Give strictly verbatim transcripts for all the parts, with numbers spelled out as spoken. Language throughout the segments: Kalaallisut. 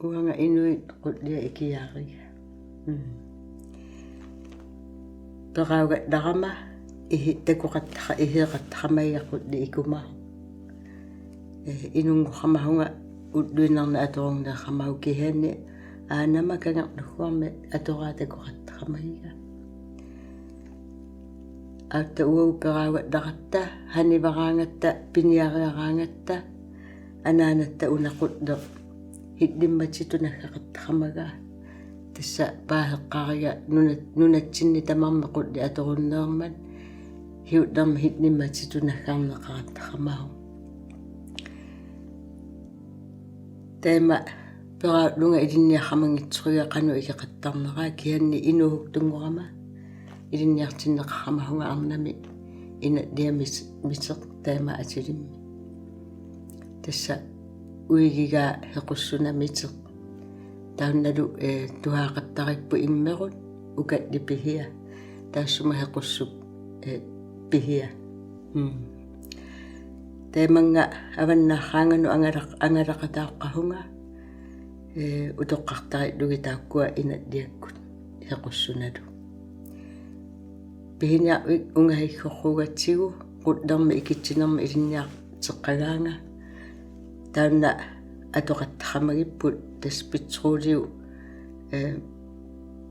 Uanga inuit qullia ikiaariga. Mm. Peraagallarama ihi takoqattaqa-, iheeqattaqamagiga qulli ikumaarpoq. Eh, inunngoqamavunga ulluinnarni atorunneeqamavunga kisianni aanama kangerlukkuarmi atoraa takoqattaqamagiga. Aatsaat uagut peraagallarakka, hanivaraangatta, piniariaraangatta, anaanatta una qulleq hillimmatitut naggaqattaqamagaa. Tassa paaseqqaariga nuna-, nunatsinni tamarmi qulli atorunneermat hiullermi hillimmatitut naggarneqattaqamavoq. Taama peraallunga ilinniaqamanngitsoq qanoq ikeqattarnera kisianni inuusuttunngorama ilinniartinneqaramavunga arnami inalliamit-, miteq taama atilimmi. Tassa uigigaa hequssunaq miteq. Taannalu, eh, tusaaqattaripput immerut ukallit pisia. Taassuma hequssuup, eh, pisia. Mm. Taamannga avannaarraanganut angalaq-, angalaqataaqqavunga, eh, utoqqartarillugit taakkua inalliakkut hequssunalu. Pisiniarvik ungasigigoorugatsigu qullermi ikitsinermi ilinniarteqqagaanga. Taanna atoqattaqamagipput tassa petroliu, eh,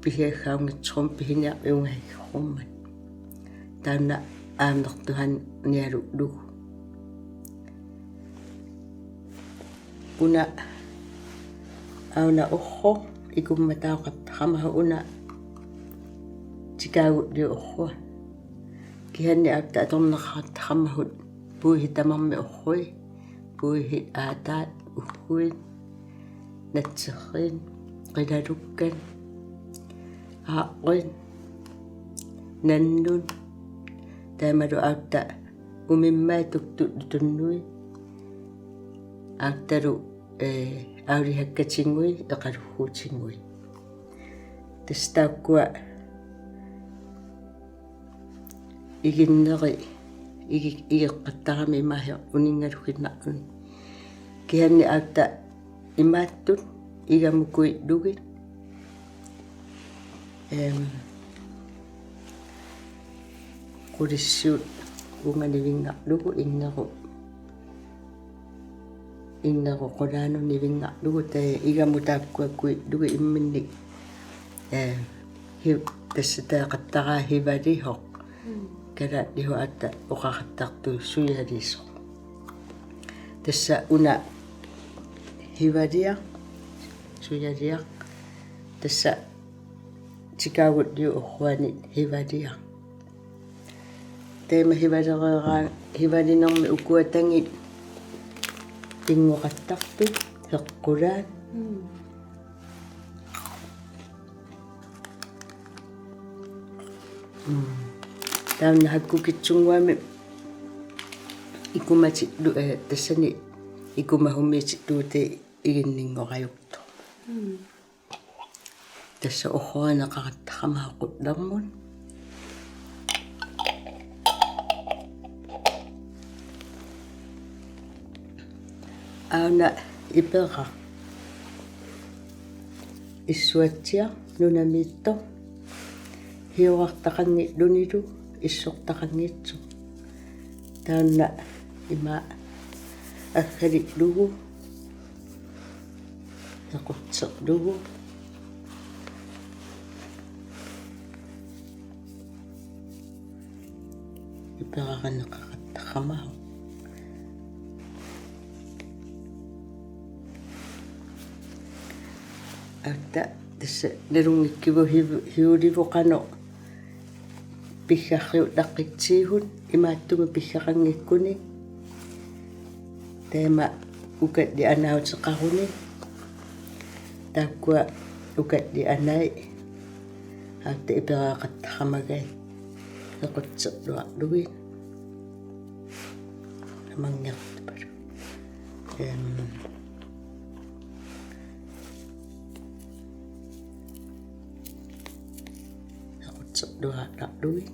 pisiassaanngitsoq pisiniarvik ungasigigoorumaarmat. Taanna aamma tusaaniarlugu. Una aana orsoq ikummataaqattaqamavoq una tikaagulliup orsoq. Kisianni aatsaat atorneqattaqamavoq puisit tamarmik orsuit, puisit aataat, ugguit, natserriit, qilalukkat, aarrit, nannut, taamalu aatsaat umimmaat tuktut tunnuit, aatsaalu, eh, aalisakkat tunguit, eqalussuup tunguit. Tassa taakkua iginneri, igi-, igeqqattaramik imaasiorluni uninngaluinnarluni. Kisianni aatsaat imaattut igamut kuillugit. Em, qulissiut uunga nivinngarlugu innerup, innerup qulaanut nivinngarlugu taava igamut taakkua kuillugit imminnik, eh, hi-, tassa taava qattaraa hivalisoq. Mm. Kalaallisut aatsaat oqartartut sujalisoq. Tassa una hivaliaq, sujaliaq. Tassa tikaagulliup orsuani hivaliaq. Taama hivalereeraa-, hivalinermi ukua tangit pinngoqattarput, heqqulaat. Mm. Mm. Taanna hakkukitsunnguamik ikumatillu-, eh, tassani ikumasumiitillugu iginninngorajuttoq. Mm. Tassa orsuineqarattaqamavoq qullermut. Aana iperaq. Issuatsiaq nunamiittoq. Hiorartaqanngillunilu issortaqanngitsoq. Taanna ima aggarillugu. Hequtserlugu. Iperarineqarattaqamavoq. Aatsaat tassa nalunngikkipput hiu-, hiulivoq qanoq pissarsiullaqqitsigut imaattumik pissaqanngikkunik. Taama ukallit anauteqarunik. Taakkua ukallit anai. Aatsaat iperaqattaqamagai. Hequtserluarlugit. Amanngertupalu. Em. Hequtserluarlugit.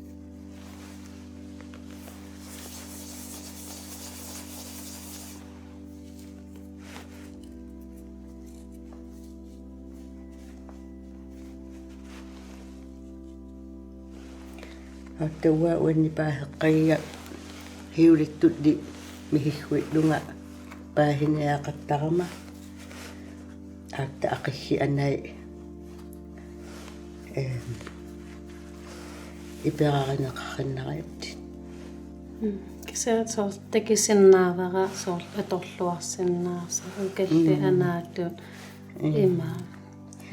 Aatsaat uannit paaseqqagiga hiulittulli misissuillunga paasiniaqattarama. Aatsaat aqissi anai, ehm, iperarineqarsinnariarluni. Mm. Kisianni soorlu takusinnaavara soorlu atorluarsinnaasoq ukalli Mm. anaatut Mm. ima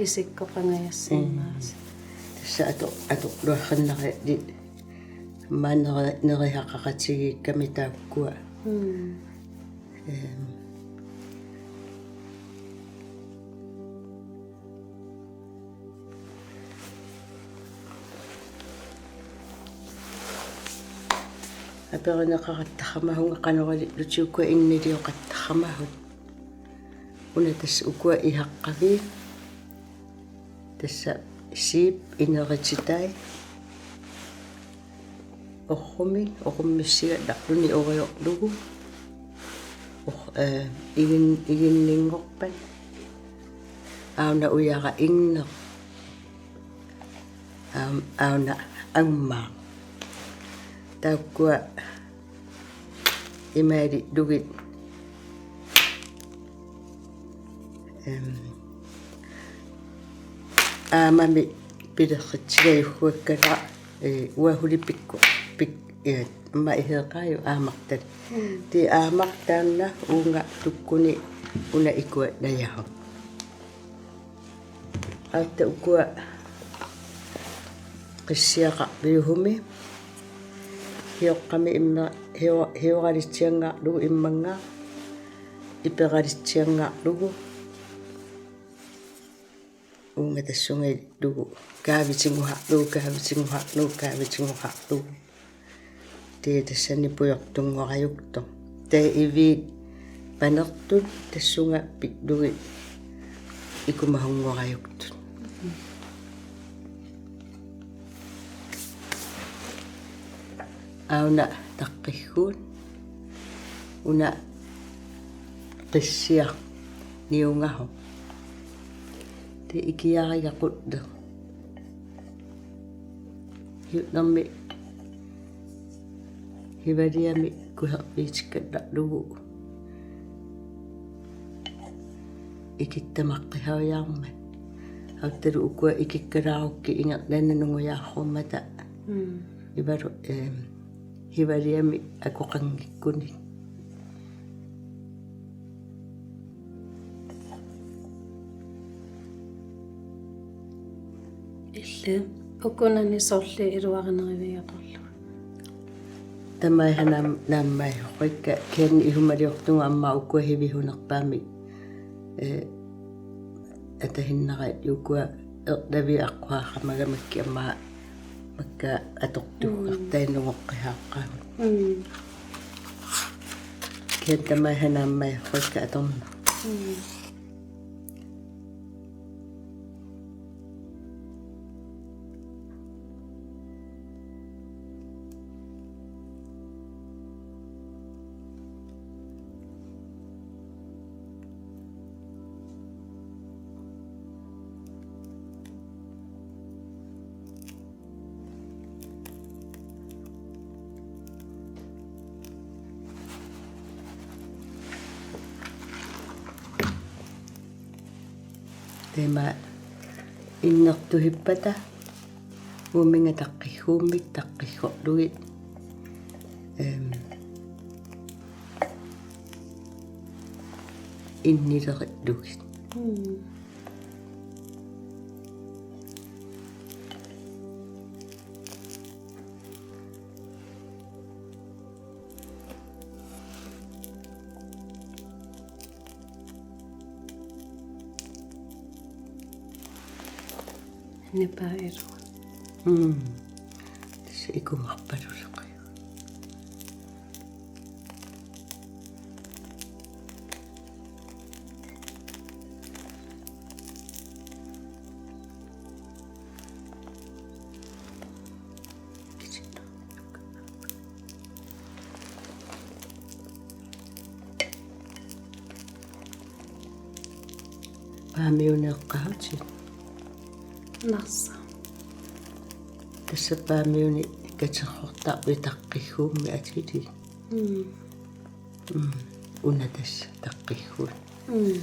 isikkoqangajassinnaasoq. Mm. Tassa ato-, atorluarsinnariarluni aamma neri-, nerisaqaqatigiikkami taakkua. Mm. Ehm. Aperineqaqattaramavunga qanoq ilillutik ukua innilioqattaramavut. Una tassa ukua isaqqaviit. Tassa siip inerititai. Orrumi, orrummissigallarluni oriorlugu. Or-, eh, igin-, iginninngorpat. Aana ujara inneq. Aam-, aana angmaaq. Taakkua imaalillugit. Em, aammami pilerritsigajugguakkala, eh, uahuli pikku, pik-, eh, aamma iseqaaju aammartali. Mm. Tii aammartaanna uunga tukkuni una ikuannajahoq. Aatsaat ukua qissiaqarpiusumi. Hioqqami imma-, hio-, hioralitsiangaarlugu immannga. Iperalitsiangaarlugu. Uunga tassungalu kaavitinnguarlugu, kaavitinnguarlugu, kaavitinnguarlugu. Tii tassani pujortunngorajuttoq. Tii iviit panertut tassunga pillugit ikumahunngorajuttoq. Aana taqqissuut. Una qissiaq niungahoq. Tii ikiariga qulleq. Hiunermi hivaliami kuserviitikkallarlugu ikittamaqqisariarmat. Aatsaat ukua ikikkalaarukku ingerlaannaq nungujaarrummata. Mm. Ivalu, ehm, hivaliami akoqanngikkunik. Illit ukunani sorliit iluarineruviuk atorlugu? Tamaasa naam-, naammagisoqaakka kisianni isumaliortunga aamma ukua hivisunerpaamik, eh, atasinnarai ukua erlaviit aqqusaaqqamagamikkit aamma makka atortuugartai Mm. nungoqqisaaqqaagut. Mm. Kisianni tamaasa naammagisoqaakka atorneq. Mm. Taama innertusippata uuminnga taqqissuummik taqqissorlugit, ehm, innilerillugit. Mm. Nipaa ilua. Mm. Tassa ikumarpaluleqi. Paamiuneeqqaarlutit. Narsaq. Tassa paamiuni Aterrortarpit taqqigguummi atilik. Mm. Mm. Una tassa taqqigguut. Mm.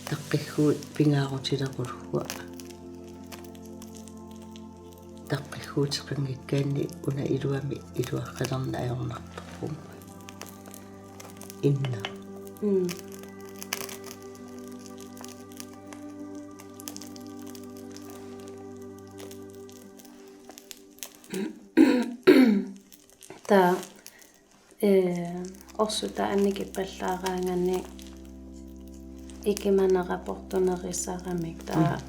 Taqqigguut pingaarutilerullugit. Taqqigguuteqanngikkaanni una iluamik iluaqqalerneq ajornartorpoq. Inna. Mm. Taava, eh, orsutaa annikippallaaraanganik ikimanera portunerisarami taava. Mm.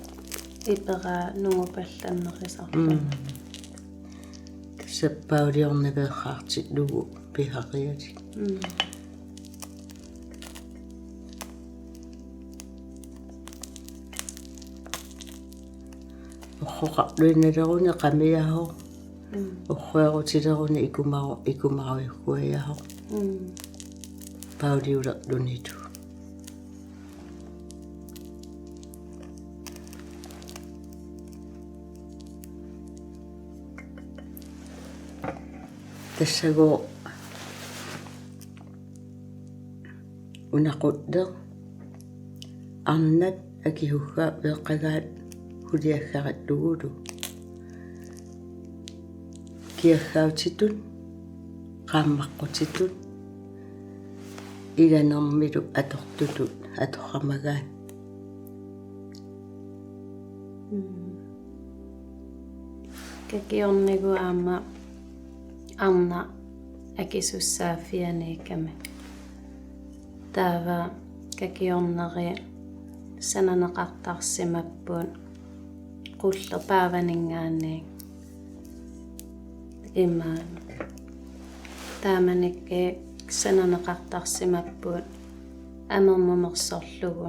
Iperaa nungupallannerisarluni. Mm. Tassa pauliornaveersaartillugu pisariaqarpoq. Mm. Orsoqarluinnaleruni qamiasoq. Mm. Orsoqarutileruni ikumaro-, ikumarujussuiasoq. Mm. Pauliulerlunilu. Tassagooq una qulleq arnat akisussaaffeqagaat suliassarillugulu. Kiassaatitut, qaammaqqutitut, iganermilu atortutut atorsimagaat. Mm. Kakiornigut aamma arnaq akisussaaffianiikkami. Taava kakiornerit sananeqartarsimapput qulleq paavaninngaanniit. Ima taamanikkut sananeqartarsimapput amermut mersorlugu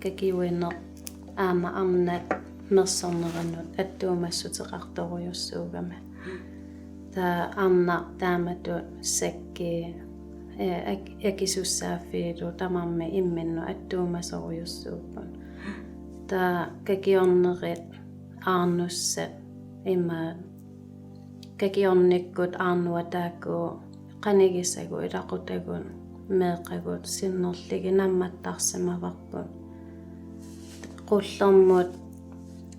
kakiuineq aamma arnat mersorneranut attuumassuteqartorujussuugami. Taava arnaq taamatut sakki, eh, ak-, akisussaaffiillu tamarmik imminnut attuumasorujussuupput. Taava kakiornerit aarnussat imaat kakiornikkut aarnua taakku qanigisagut, ilaqutagut, meeqqagut sinnerlugit nammattarsimavarput. Qullermut,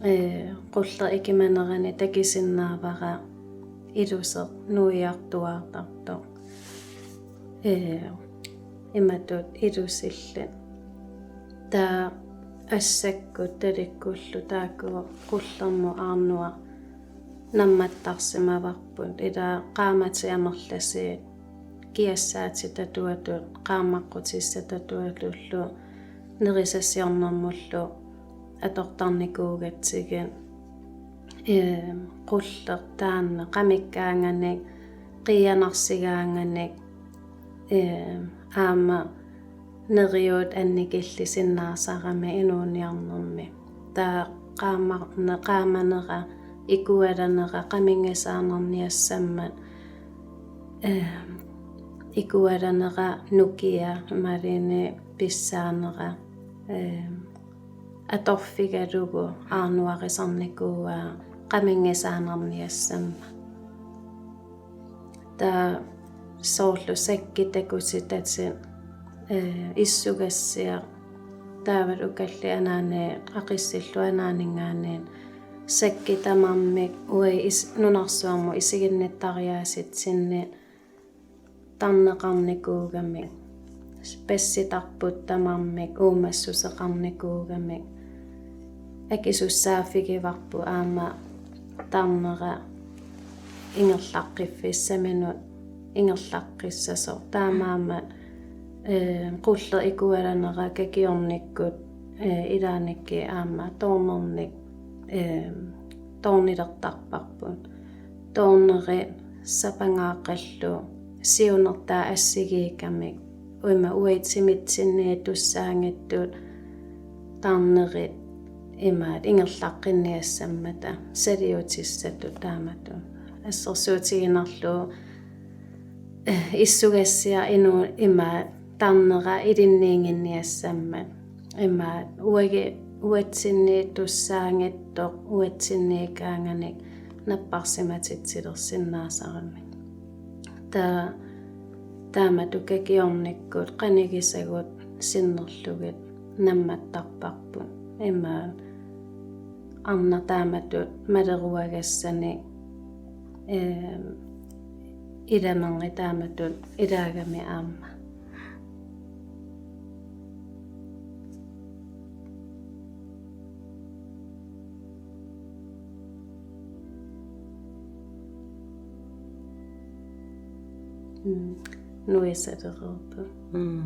eh, qulleq ikimanerani takusinnaavara iluseq nuiartuaartartoq. Eh, imatut ilusillit. Taava assakkut talikkullu taakku qullermut aarnua nammattarsimavarput, ila qaammatit amerlasuut kiassaatitatuatut, qaammaqqutissatatuatullu, nerisassiornermullu atortarnikuugatsigit, eh, qulleq taanna qamikkaanganik, qiianarsigaanganik, eh, aamma neriuut annikillisinnaasarami inuuniarnermi. Taava qaamma-, ne-, qaammanera, ikualanera, qaminngisaannarniassammat, eh, ikualanera nukia imaluunniit pissaanera, eh, atorfigalugu aarnuarisarnikuuaa qaminngisaannarniassammat. Taava soorlu sakkit takutitatit, eh, issugassiaq, taavalu ukallit anaanit, aqissillu anaaninngaanniit, sakkit tamarmik uagut is-, nunarsuarmut isiginnittariaatsitsinni tarneqarnikuugamik, passitarput tamarmik uumassuseqarnikuugamik, akisussaaffigivarput aamma tarnera ingerlaqqiffissaminut ingerlaqqissasoq. Taamaammat, eh, qulleq ikualanera kakiornikkut, eh, ilaannikkut aamma toornernik, eh, toornilertarparput. Toornerit sapangaaqqallu siunertaa assigiikkamik, uima uatsimitsinniittussaanngitsut tarnerit imaat ingerlaqqinniassammata saliutissatut taamatut. Assersuutigiinnarlugu, eh, issugassiaq inuup imaat tarnera ilinniinnginniassammat. Imaat uagut uatsinniittussaanngitsoq uatsinniikkaanganik napparsimatitsilersinnaasaramik. Taa-, taamatut kakiornikkut qanigisagut sinnerlugit nammattarparput. Imaat arnaq taamatut maleruagassani, eem, ilamerngit taamatut ilaagami aamma. Mm. Nuisalereerpoq. Mm.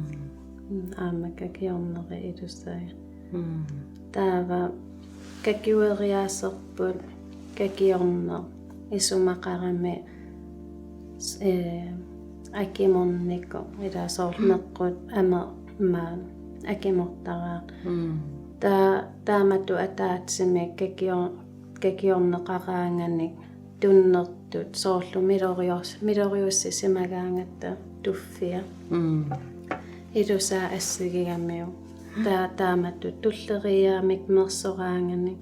Mm, aamma kakiorneri ilusaat. Mm. Taava kakiueriaaserput kakiorneq isumaqarami, s-, ee, akimornikoq, ila soorlu meqqut amermat akimortaraat. Mm. Taa-, taamatut ataatsimik kakior-, kakiorneqaraanganik tunnertut soorlu milorius-, miloriussisimagaangatta tuffia. Mm. Ilusaat assigigamiuk. Taa-, taamatut tulleriiaamik mersoraanganik,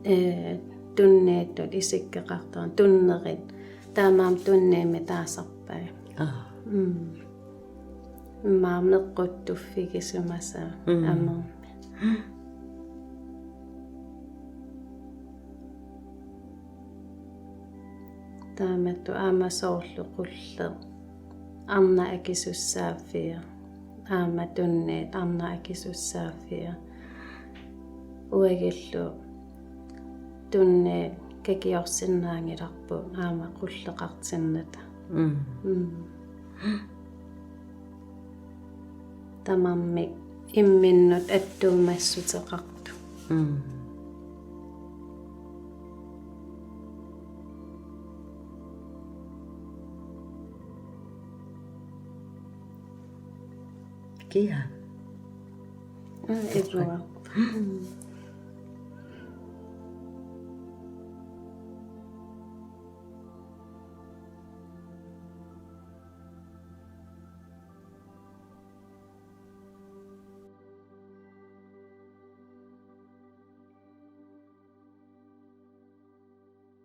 ee, tunniuttut isikkoqartarami, tunnerit. Taamaammat tunniummik taasarpaat. Aa. Mm. Immaqa meqqut tuffigisimasaat. Mm. Amermik. Taamatut aamma soorlu qulleq arnaq akisussaaffia. Aamma tunniut arnaq akisussaaffia. Uagullu tunniut kakiorsinnaanngilarput aamma qulleqartinnata. Mm. Mm. Tamarmik imminnut attuumassuteqartut. Mm. Kia. Mm, ilua. Mm.